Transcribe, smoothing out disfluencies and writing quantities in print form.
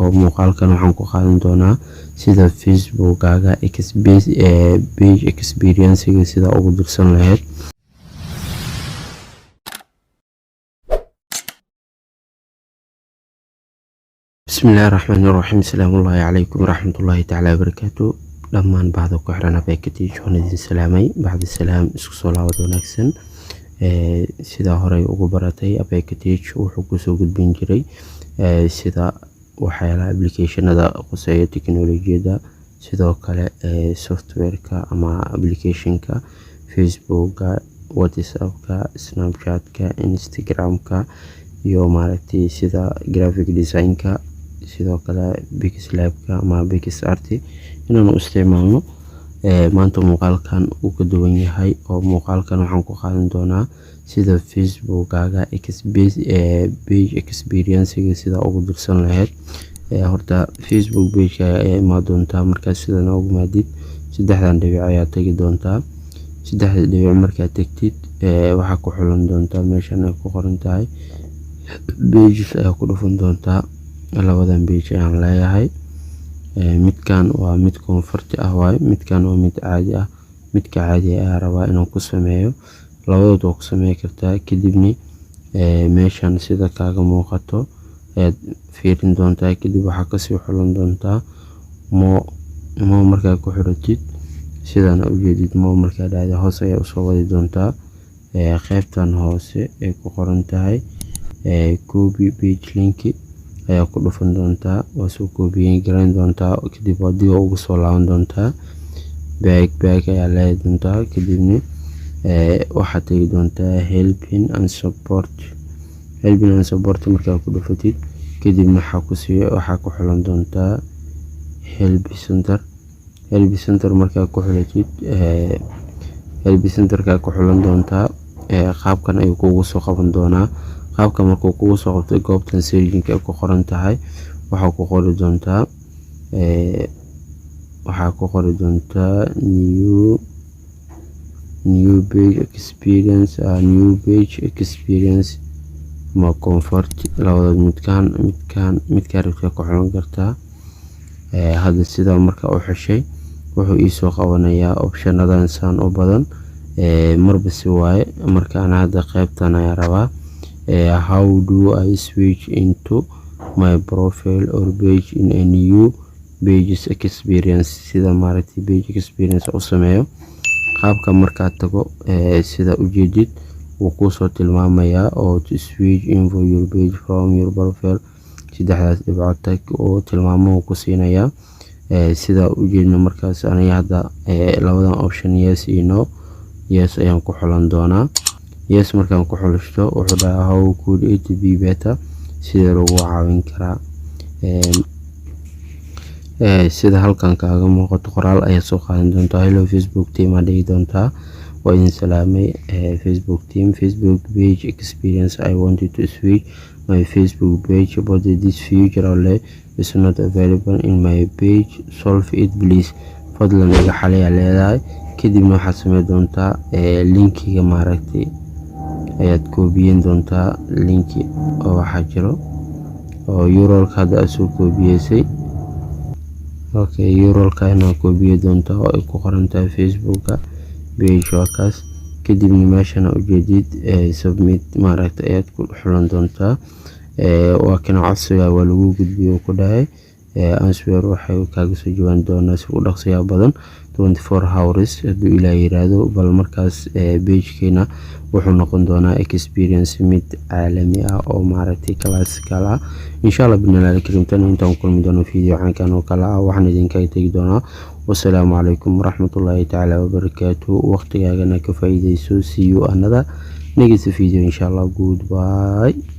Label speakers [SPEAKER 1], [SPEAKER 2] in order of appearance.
[SPEAKER 1] Oo muuqaalkan waxaan ku qaadan doonaa sida Facebookkaaga page experiencega sida ugu dirsan lahayd. Bismillahi raxmaani raxiim. Asalaamullaahi calaykum waraxmatullaahi tacaala wabarakaatu. Dhammaan bahda ku xiran Abekatij waan idin salaamay. Bacdi salaam, isku soo laabad wanaagsan. Sidaa horey ugu baratay, Abekatij wuxuu kusoo gudbin jiray sida waxyaalaha applicationada quseeya teknolojiyadda, sidoo kale softwareka ama applicationka Facebooka, WhatsAppka, Snapchatka, Instagramka iyo maaragtay sida graphic designka, sidoo kale PixelLabka ama PicsArt inaanu isticmaalno. Maanta muuqaalkan uu ka duwan yahay, oo muuqaalkan waxaan ku qaadan doonaa sida Facebookkaaga page experiencega sida ugu dirsan lahayd. Horta Facebook pagekaaga ayaa imaan doontaa. Markaas sidan ugu maadid, saddexdan dhibic ayaa tagi doontaa. Saddexda dhibic markaad tagtid, waxaa ku xulan doontaa meeshan ay ku qoran tahay pages ayaa ku dhufan doontaa. Labadan page ayaan leeyahay. Midkan waa mid convert ah waaye, midkan waa mid caadi ah. Midka caadi ayaa rabaa inaan ku sameeyo. Labadood waa ku sameyn kartaa. Kadibna meeshan sida kaaga muuqato ayaad fiirin doontaa. Kadib waxaa kasii xulan doontaa more. More markaa ku xiratid, sidaan ujeedid, more markaa dhahda, hoos ayaa usoo wadi doontaa. Qaybtan hoose ay ku qoran tahay copy page link ayaa ku dhufan doontaa. Waa soo koobiyeyn garan doontaa. Kadib waa dib ugu soo laaban doontaa. Back, back ayaa leedi doontaa. Kadibna waxaad tegi doontaa helping and support. Helping and support markaa ku dhufatid, kadibna waxaa ku xulan doontaa help center. Help center markaa ku xulatid, help centerka ku xulan doontaa. Qaabkan ayuu kugu soo qaban doonaa. Qaabka markuu kugu soo qabto, goobtan searchinka ay ku qoran tahay waxaa ku qori doontaa new page experience, new page experience ama convert, labadood midkaan rabtaa ku xulan kartaa. Hadda sidaa marka u xeshay, wuxuu iisoo qabanayaa optionadan saan u badan. Marba si waaye. Marka ana hadda qaybtan ayaa rabaa: "How do I switch into my profile or page in a new pages experience?" Sida maaragtay page experience u sameeyo. Qaabka markaad tago, sida ujeedid, wuu kuusoo tilmaamayaa oo "To switch info your page from your profile", saddexdaas dhibcood tag oo tilmaamuhu ku siinayaa. Sida ujeedno, markaas aniga hadda labadan option, yes iyo no, yes ayaan ku xulan doonaa. Yes markaan ku xulashto, wuxuu dhahaa "How could it be better?" Sida lagu caawin karaa? Sida halkan kaaga muuqato, qoraal ayaa soo qaadan doontaa. "Hello Facebook team" aa dhihi doontaa. "Waa idin salaamay Facebook team, Facebook page experience. I wanted to switch my Facebook page, but this feature is not available in my page. Solve it please." Fadlan iga xaliyaa leedahay. Kadibna waxaad sameyn doontaa linkiga maaragtay ayaad koobiyen doontaa. Linki oo waxaa jiro oo URLka hadda aad soo koobiyeysay. Okay, URLka inaad koobiye doontaa oo ay ku qoran tahay Facebooka page, waa kaas. Kadibna meeshana ujeedid submit maaragta ayaad ku xulan doontaa. Waa kana, codsiga waa lagu gudbiyo ku dhahay. Answer waxay kaaga soo jawaan doonaa si u dhaqsiyaa badan, 24 hours hadduu Ilaah yiraahdo. Bal markaas pagekeena wuxuu noqon doonaa experience mid caalami ah oo maaragtay classical ah, insha Allah bidnillahi karim. Tan intaan kulmi doono video caankan oo kale ah, waxaan idinkaga tegi doonaa wasalaamu calaykum waraxmatullaahi tacaala wabarakaatuh. Waqtigaagana ka faa'iideyso. See you another next video, insha Allah. Goodbye.